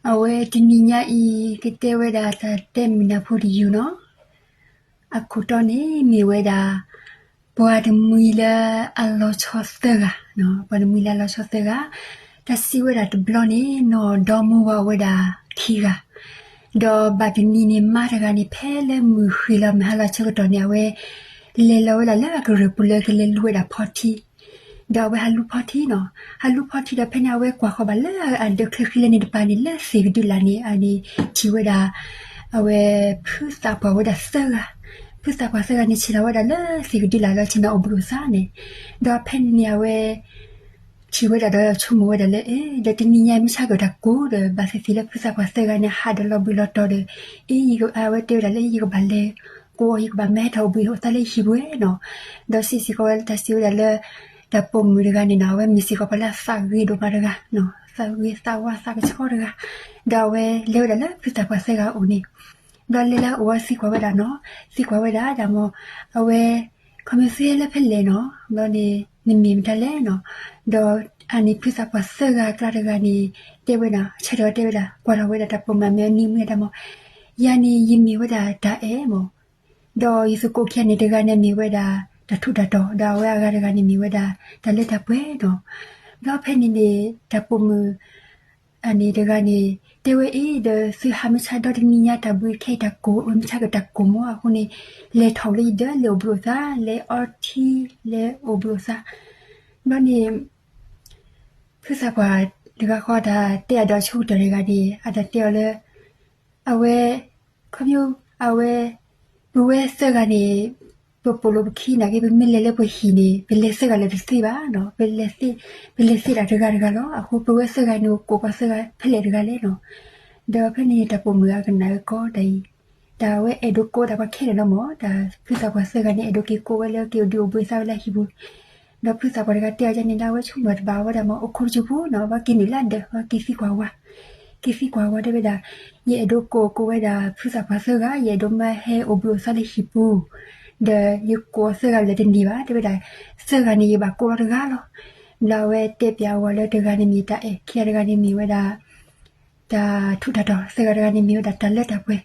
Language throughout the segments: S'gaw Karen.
အဝဲတနံၤညါအံၤ ကတဲဝဲဒၣ်တၢ်တဲမုာ်နၢ်ဖိတယုၢ်နီၤ. အခိၣ်တီန့ၣ်မ့ၢ်ဝဲဒၣ် ပှၤတမှံၤလၢအလီၤဆီသၢဂၤ, ပှၤတမှံၤလၢအလီၤဆီသၢဂၤ, တၢ်စံးဝဲဒၣ်တဘျီန့ၣ် နီၢ်ဒီမါဝၤအိၣ်ဝဲဒၣ်ခံဂၤ, ဒီးဘၣ်တနံၤန့ၣ် မါတဂၤန့ၣ် ဖဲလၢမုၢ်ဃ့ၢ်လီၤမုၢ်ဟါလီၤဆၢကတီၢ်န့ၣ် အဝဲ လဲၤလီၤဝဲဒၣ်လၢအကရၢၢ်ပူၤလၢကလဲၤလူၤဝဲဒၣ်ဖီထံ, ဒီးအဝဲဟးလူၤဖီထံနီၤ, ဟးလူၤဖီထံဒီးဖဲန့ၣ် အဝဲကွၢ်ဃီၤဘၣ်လၢအဒၢးချၢဃံလၢန့ၣ်တပၤန့ၣ် လၢသ့ၣ်ကဒုလာ်န့ၣ် အန့ၣ် ထံၣ်ဝဲဒၣ် အဝဲ ဖုသၣ်ပှၢ်ဝဲဒၣ်သၢဂၤ, ဖုသၣ်ပှၢ်သၢဂၤန့ၣ် ဆ့ၣ်နီၤဝဲဒၣ်လၢသ့ၣ်ကဒုလာ်လၢဆ့ၣ်နီၤအိၣ်ဘှံးအိၣ်သါန့ၣ်, ဒီးဖဲန့ၣ်န့ၣ် အဝဲ ထံၣ်ဝဲဒၣ်ဒီးဆိကမိၣ်ဝဲဒၣ်လၢ အဲ ဒီးတနံၤညါမ့ၢ်ဆါကတၢၢ်ကိးဒီး ဘၣ်သ့ၣ်သ့ၣ်လၢဖုသၣ်ပှၢ်သၢဂၤန့ၣ် ဟးဒီးလီၤဘှံးလီၤတီၤဒီး အ့ အဝဲတဲဝဲဒၣ်လၢ ယကဘၣ်လဲၤကိးအီၤ ယကဘၣ်မၤဟဲထီၣ်အိၣ်ဘှံးအိၣ်သါလၢဟံၣ်ပူၤဝဲနီၤ, ဒီးစံးစ့ၢ်ကီးဝဲလၢတၢ်စံးဝဲဒၣ်လၢ တၢ်ပိာ်မုၣ်တဂၤန့ၣ်နီၤ အဝဲမ့ၢ်စ့ၢ်ကီးပှၤလၢအသးဂ့ၤဒိၣ်မးတဂၤ, သးဂ့ၤသးဝါသးကဆှီတဂၤ, ဒီးအဝဲလဲၤဝဲဒၣ်လၢဖုသၣ်ပှၢ်သၢဂၤအအိၣ်န့ၣ် ဘျီလဲၤလၢအအိၣ်သံကွၢ်ဝဲဒၣ်နီၤ, သံကွၢ်ဝဲဒၣ်ဒၣ်မ့ၢ် အဝဲ ခီဖျိသုဟဲလၢဖဲလဲၣ်နီၤ, ဘျီန့ၣ် နမ့ၢ်မတၤလဲၣ်နီၤ, ဒီးအန့ၣ်ဖုသၣ်ပှၢ်သၢဂၤအကျါတဂၤန့ၣ် တဲဝဲဒၣ် ဆၢထၢၣ်တဲဝဲဒၣ် ကွၢ်ထီၣ်ဝဲဒၣ်တၢ်ပိာ်မုၣ်အမံၤအနံၤမ့ၢ်ဒၣ်မ့ၢ်, ယၤန့ၣ် ယမ့ၢ်ဝဲဒၣ်တၢ်အဲၣ်မ့ၢ်, ဒီးယသကိးခံဂၤန့ၣ် တဂၤန့ၣ်မ့ၢ်ဝဲဒၣ် တၢ်ထူးတၢ်တီၤ, ဒီးအဝဲအဂၤတဂၤန့ၣ်မ့ၢ်ဝဲဒၣ် တၢ်လၢတၢ်ပှဲၤနီၤ, ဒီးဖဲန့ၣ်န့ၣ် တၢ်ပိာ်မုၣ် အန့ၣ်တဂၤန့ၣ် တဲဝဲအ့ ဒီးသုဟးမ့ၢ်ဆါဒီတနံၤညါ တၢ်ဘှံးခဲအံၤတၢ်ကိၢ် မ့ၢ်ဆါကတၢၢ်ကိၢ်မ့ၢ်အဃိန့ၣ် လဲၤထီၣ်လၢယဒၢး လဲၤအိၣ်ဘှံးအိၣ်သါ လဲၤအီထံ လဲၤအိၣ်ဘှံးအိၣ်သါ, ဘျီန့ၣ် ဖုသၣ်ပှၢ်တဂၤဃီ တၢ်တဲအဒိးဆိကတၢၢ်တဂၤန့ၣ် အတၢ်တဲအီၤလၢ အဝဲ ခီဖျိ အဝဲ ပဝဲသၢဂၤန့ၣ် ပပိာ်လိာ်ပခံနာ်က့ ပမ့ၢ်လဲၤလၢပဟံၣ်န့ၣ် ပလဲၤသၢဂၤလၢၤတသ့ဘၣ်နီၤ, ပလဲၤသ့ဒၣ်တဂၤတဂၤလီၤ. အဃိပဝဲသၢဂၤန့ၣ် ကိးပှၤသၢဂၤဖဲလဲၣ်တဂၤလဲၣ်နီၤ. ဒီးဖဲန့ၣ်န့ၣ် တၢ်ပိာ်မုၣ်အကနၣ်ဝဲကီတၢ်အံၤ, တၢ်ဝဲအဲၣ်ဒိးကိးဒၣ်ပှၤခဲလၢာ်လီၤမ့ၢ်, တၢ်ဖုသၣ်ပှၢ်သၢဂၤန့ၣ် အဲၣ်ဒိးက့ၤကိးဝဲလၢက့ၤအိၣ်ဒုးအိၣ်ဘှံးသါဝဲလၢဟံၣ်ပူၤ ဒီးဖုသၣ်ပှၢ်တဂၤတဲအီၤဒ်န့ၣ်ဒီး အဝဲဆိကမိၣ်တဘၣ်ဝဲဒၣ်မ့ၢ် အိၣ်ခိးတစိၢ်ဖိနီၤ, ဘၣ်က့ၤနုာ်လၢအဒၢး ဘၣ်က့ၤသံကွၢ်ဝဲ, က့ၤသံကွၢ်ဝဲတဲဝဲဒၣ်, ယအဲၣ်ဒိးကိးကိးဝဲဒၣ်ဖုသၣ်ပှၢ်သၢဂၤ, ယအဲၣ်ဒိးမၢဟဲအိၣ်ဘှံးအိၣ်သါလၢဟံၣ်ပူၤ, ဒီးယကိးအီၤသၢဂၤလၢၤတန့ၢ်ဘၣ် တဲဝဲဒၣ်, သၢဂၤန့ၣ် ယဘၣ်ကိးလီၤတဂၤလီၤ. ဘျီအဝဲတဲပျးအီၤလၢတဂၤန့ၣ်မ့ၢ်တၢ်အဲၣ်, ခံဂၤတဂၤန့ၣ်မ့ၢ်ဝဲဒၣ် တၢ်ထူးတၢ်တီၤ, သၢဂၤတဂၤန့ၣ်မ့ၢ်ဝဲဒၣ်တၢ်လၢတၢ်ပှဲၤ,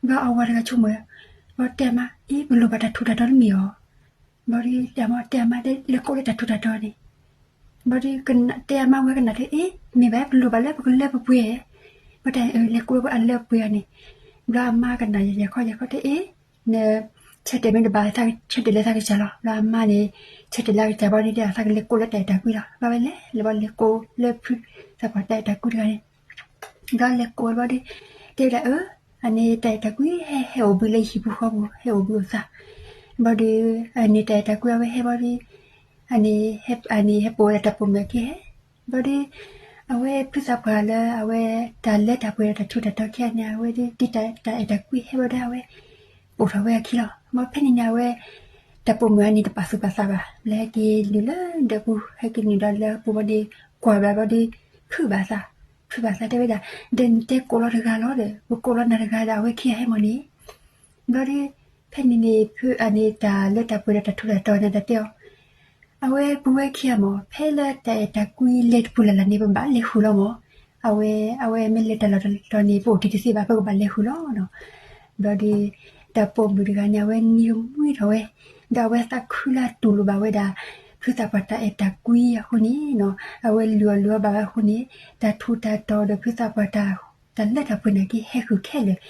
ဘျီအဝၤတဂၤဆိကမိၣ်, ဘျီတဲအမါ, အ့ ပလိၣ်ဘၣ်တၢ်ထူးတၢ်တီၤတမ့ၢ်အီၤ, ဘျီဒုးတဲအမါ, တဲအမါ လဲၤကိးလၢတၢ်ထူးတၢ်တီၤန့ၣ်, ဘျီဒုး တဲအမါဝဲကနၣ်တဲ အ့ မ့ၢ်ဘၣ်ပလိၣ်ဘၣ်လၢပကလၢပပှဲၤ, ဘျီတဲ လဲၤကိးလၢပှဲၤအီၤန့ၣ်, ဘျီအမါကနၣ်ယၤယၤခီယၤခီတဲ အ့ န ဆၢတဲာ်မ့ၢ်တဘၣ် ဆၢတဲာ်လၢသးကစၢ်လီၤ. ဘျီအမါန့ၣ် ဆၢတဲာ်လၢအကစၢ်ဘျီန့ၣ် တဲအသးကလဲၤကိးလၢတၢ်အဲၣ်တၢ်ကွံလီၤ. ဘျီဝဲလဲၤ လဲၤဘျီလဲၤကိးလၢဖုသၣ်ပှၢ်တၢ်အဲၣ်တၢ်ကွံတဂၤန့ၣ်, ဘျီလဲၤကိးဝဲဘျီဒီး တဲဝဲဒၣ်အၢ အန့ၣ်တၢ်အဲၣ်တၢ်ကွံဟဲ ဟဲအိၣ်ဘှံးလၢဟံၣ်ပူၤဃီပူၤ ဟဲအိၣ်ဘှံးအိၣ်သါ, ဘျီဒီး အန့ၣ်တၢ်အဲၣ်တၢ်ကွံအဝဲဟဲဘျီဒီး အန့ၣ် အန့ၣ်ဟဲပိာ်ဝဲဒၣ်တၢ်ပိာ်မုၣ်အခံဟဲ, ဘျီဒီး အဝဲဖုသၣ်ပှၢ်လၢအဝဲ တၢ်လၢတၢ်ပှဲၤဒီးတၢ်ထူးတၢ်တီၤခံဂၤန့ၣ် အဝဲဒ်တၢ်အဲၣ်တၢ်ကွံဟဲဘျီဒီး အဝဲ အိၣ်ထီၣ်ဝဲအခံလီၤ. ဘျီဖဲန့ၣ်န့ၣ် အဝဲ တၢ်ပိာ်မုၣ်အန့ၣ်တပာ်သူၣ်ပာ်သးဘၣ် လၢဟဲက့ၤနုာ်လၢဒၢးပူၤ ဟဲက့ၤနုာ်ဒီးလၢပူၤဘျီဒီး ကွၢ်ဘျီဘျီဒီး ဖုးဘၣ်သး, ဖုးဘၣ်သးတဲဝဲဒၣ် ဒီးနတဲကိးလီၤတဂၤလီၤဒီး ပကိးလီၤနၤတဂၤဒီး အဝဲခံဂၤဟဲမၢ်န့ၣ် ဘျီဒီး ဖဲန့ၣ်န့ၣ် ဖုအန့ၣ်တၢ်လၢတၢ်ပှဲၤဒီးတၢ်ထူးတၢ်တီၤန့ၣ် တၢ်တဲအီၤ, အဝဲပဝဲခံဂၤမၢ် ဖဲလၢတၢ်အဲၣ်တၢ်ကွံလဲၤတပူၤလၢ်လၢ်န့ၣ် ပဘၣ်လဲၤဃုာ်လီၤမၢ်, အဝဲ အဝဲမ့ၢ်လဲၤတၢ်လီၢ်တတီၤန့ၣ် ပအိၣ်တ့ၢ်တသ့ဘၣ် ပကဘၣ်လဲၤဃုာ်လီၤနီၤ. ဘျီဒီး တၢ်ပိာ်မုၣ်တဂၤန့ၣ် အဝဲနံၤကမှံထီၣ်ဝဲ, ဒီးအဝဲသးခုလၢတူၢ်လိာ်ဘၣ်ဝဲဒၣ် ဖုသၣ်ပှၢ်တၢ်အဲၣ်တၢ်ကွံအဃိန့ၣ်နီၤ အဝဲလုၢ်အီၣ်လုၢ်အီဘၣ်ဝဲအဃိန့ၣ် တၢ်ထူးတၢ်တီၤဒီးဖုသၣ်ပှၢ်တၢ် တၢ်လၢတၢ်ပှဲၤနာ်က့ဟဲဃုာ်ခဲလၢာ်,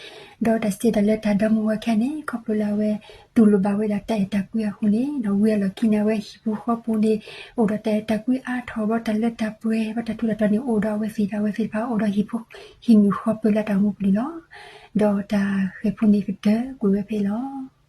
ဒီးတၢ်စံးတၢ်လၢတၢ်ဒီမါဝၤခံဂၤန့ၣ် ခီဖျိလၢအဝဲတူၢ်လိာ်ဘၣ်ဝဲဒၣ်တၢ်အဲၣ်တၢ်ကွံအဃိန့ၣ်နီၤ ဝံၤအလီၢ်ခံန့ၣ် အဝဲဟံၣ်ပူၤဃီပူၤန့ၣ် အိၣ်ဒီးတၢ်အဲၣ်တၢ်ကွံအါထီၣ်ဘၣ် တၢ်လၢတၢ်ပှဲၤဘၣ် တၢ်ထူးတၢ်တီၤန့ၣ် အိၣ်ဒီးအဝဲသ့ၣ်ဒီးအဝဲသ့ၣ်တဖၣ်အိၣ်ဒီးဟံၣ်ပူၤ ဟံၣ်မုၢ်ဃီပၢၤလၢတၢ်အိၣ်မူပူၤန့ၣ်လီၤ. ဒီးတၢ်ဃဲၤဖိန့ၣ်ကတၢၢ်ကွံာ်ဝဲဖဲအံၤလီၤ.